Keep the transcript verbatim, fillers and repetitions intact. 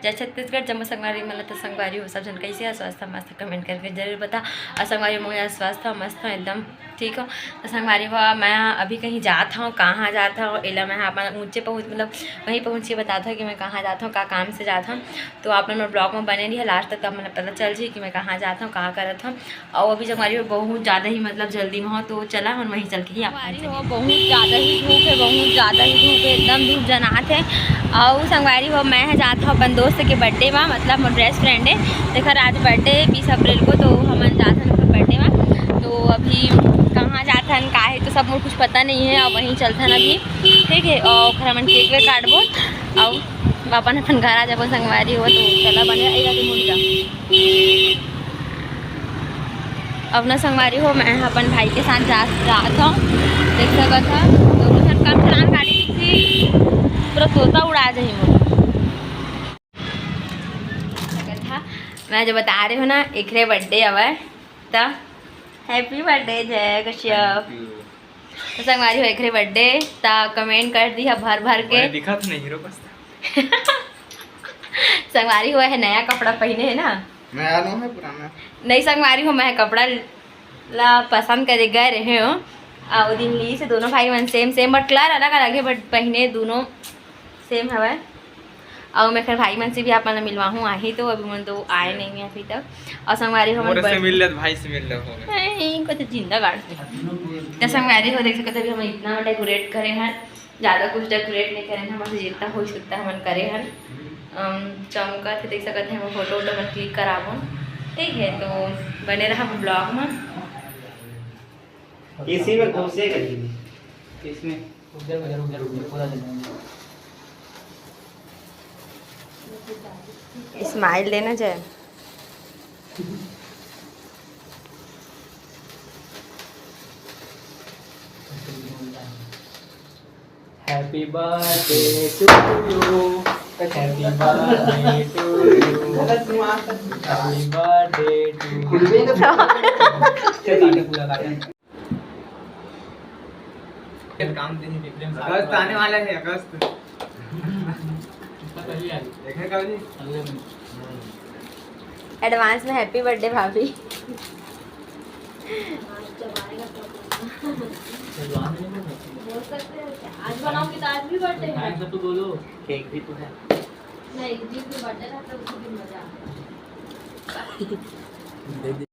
जय छत्तीसगढ़। जम्मो संगवारी मन ल, तो संगवारी हो सब झन कैसे हो? स्वस्थ हो मस्त, कमेंट करके जरूर बता। और संगवारी हो, मैं स्वस्थ हूँ, मस्त हूँ, एकदम ठीक हूँ। तो संगवारी हो, मैं अभी कहीं जात हूँ, कहाँ जात हूँ, एला मैं अपन ऊँचे पहुँच, मतलब वहीं पहुँच के बतात हूँ कि मैं कहाँ जात हूँ, का काम से जात हूँ। तो आप मन ब्लॉग में बने रहिए लास्ट तक, तो आप मन ल पता चल जाही कि मैं कहाँ जात हूँ, का करत हूँ। और अभी संगवारी हो बहुत ज़्यादा ही, मतलब जल्दी में हो, तो चला हम वहीं चल के ही आप संगवारी हो, बहुत ज़्यादा ही धूप है, बहुत ज़्यादा ही धूप है, एकदम धूप जनात है। और संगवारी हो, मैं ह जात हूँ अपन दोस्त के बर्थडे में, मतलब मोर बेस्ट फ्रेंड है, तेकर आज बर्थडे है बीस अप्रैल को, तो हमन जात हन ओकर बर्थडे में। तो अभी कहाँ जात हन, का है, तो सब मोर कुछ पता नहीं है, और वहीं चलथन अभी, ठीक है, और ओकर हमन केक वेक काटबो, और अपन अपन घर आ जाबो संगवारी हो। तो चला बने रहा, ए, मुड़ी जा। अब ना संगवारी हो, मैं अपन भाई के साथ जा, जात हूँ, देख सकत हव, दोनों झन कम चलान गाड़ी की, पूरा तोता उड़ा जाही मोर। मैं जो बता रहे हो ना, एकरे बर्थडे हवय, त हैप्पी बर्थडे जय कश्यप। तो संगवारी हो, एकरे बर्थडे, त कमेंट कर दिहा भर भर के। दिखत नहीं हीरो बस। संगवारी हो, है नया कपड़ा पहने है ना? नया नो है, पुराना। नहीं संगवारी हो, मैं कपड़ा ला पसंद करे गए रहे हो, आ, वो दिन ली से दोनों भाई मन सेम सेम, but कलर अलग अलग है, but पहने दोनों सेम हवय। और मैं खैर भाई मन से भी आप मन ला मिलवाहूँ आही, तो अभी मन तो आए नहीं है अभी तक। और संगवारी हो, हमन मोरे से बड़- मिल ले, भाई से मिल ले, हो गए। नहीं, कुछ जिंदा गाड़ दे। तो संगवारी हो, देख सकते हो, अभी हम इतना डेकोरेट करे हैं, ज़्यादा कुछ डेकोरेट नहीं करे हैं, हमन से जितना हो सकता है हमन करे हैं। अम, चमकत है, देख सकते हैं, हम फोटो वोटो मन क्लिक कराबो, ठीक है। तो बने रहा ब्लॉग में। इसी में घुसे कहीं। इसमें उधर, उधर, उधर, उधर, पूरा जगह। स्माइल देना जय। Happy birthday to you, happy birthday to you, happy birthday to you। चल, काटे, पूरा काटे। काम दिन विक्रम साहब अगस्त आने वाला है, अगस्त। इसका पहले आ गई। देखने का भी? अगले महीने। एडवांस में हैप्पी बर्थडे भाभी। जब आएगा तो बोल सकते हैं क्या? आज बनाओगे तो आज भी बर्थडे है। टाइम से तो बोलो। केक भी तो है। नहीं, जिस दिन बर्थडे था, तो उसी दिन मजा आता है।